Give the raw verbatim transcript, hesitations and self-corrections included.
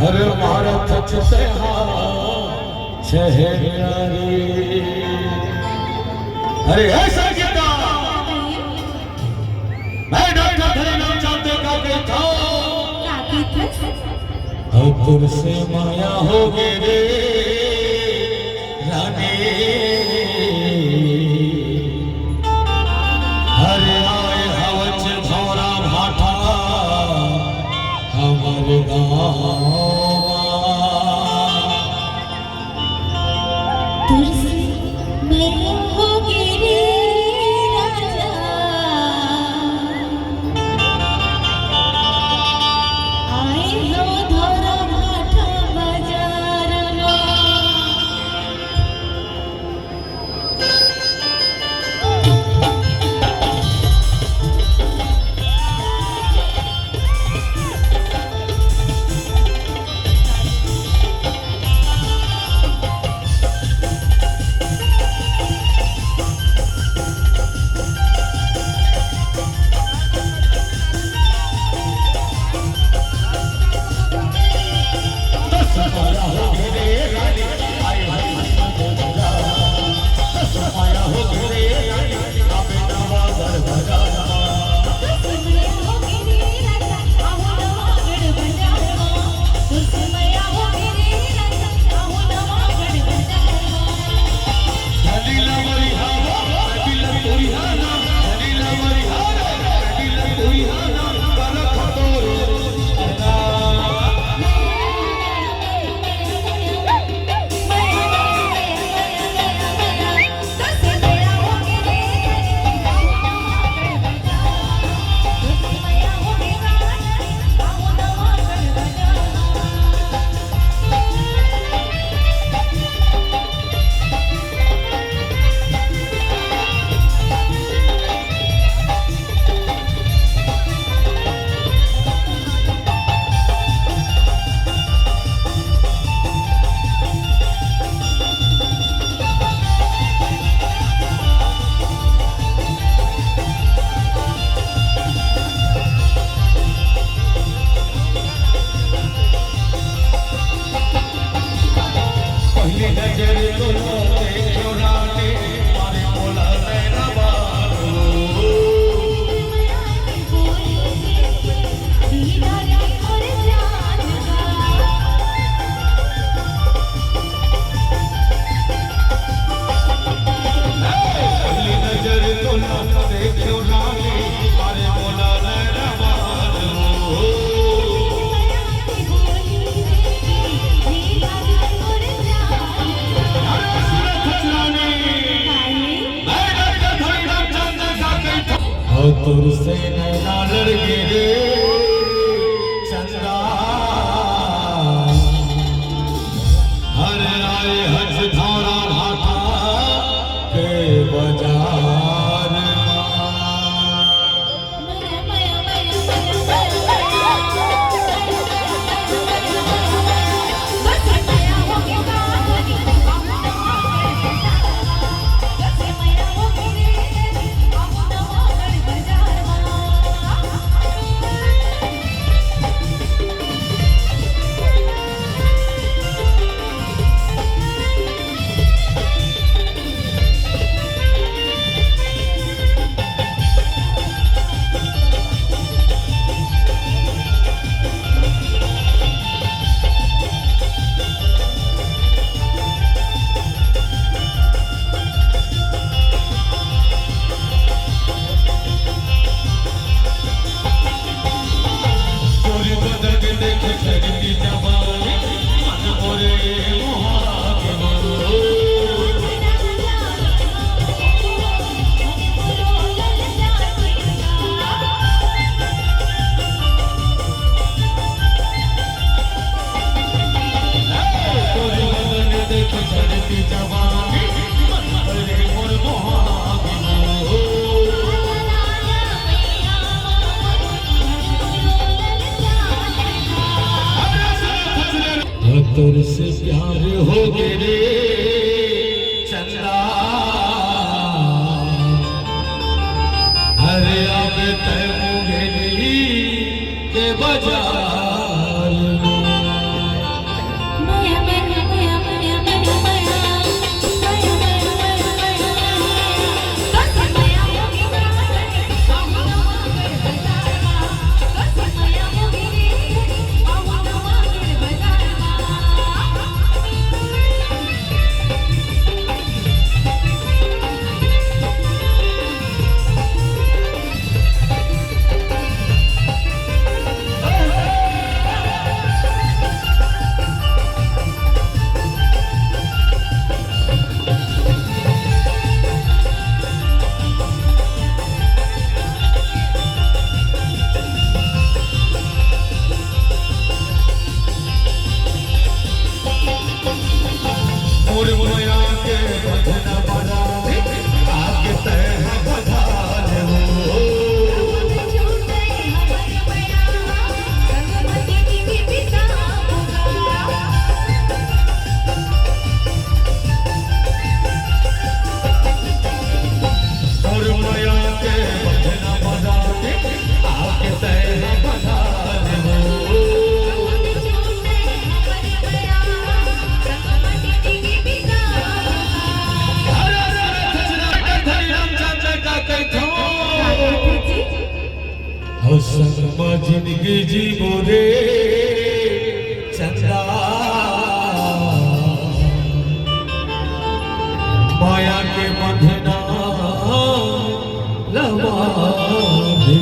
अरे मारा थच से हा छहनारी। अरे ऐसा गीता। मैं डॉक्टर धनीराम चांद का कहता हूँ। का कहत हस? अब तुरसे माया हो गे रे रानी। अरे आए हवच भौरा भाटा हमर गाँव। तुरसे मैं हो गे रे राजा। आए हो धोरा भाटा बाजार मा। अउ तोर से नैना लड़ गे रे चंदा। अरे आए हच धारा भाटा के बाजार। तोर से प्यार हो गे रे चंदा। अरे अब तै मुंगेली के बाजार में। जी मोरे चंदा, माया के बंधना लवा दे।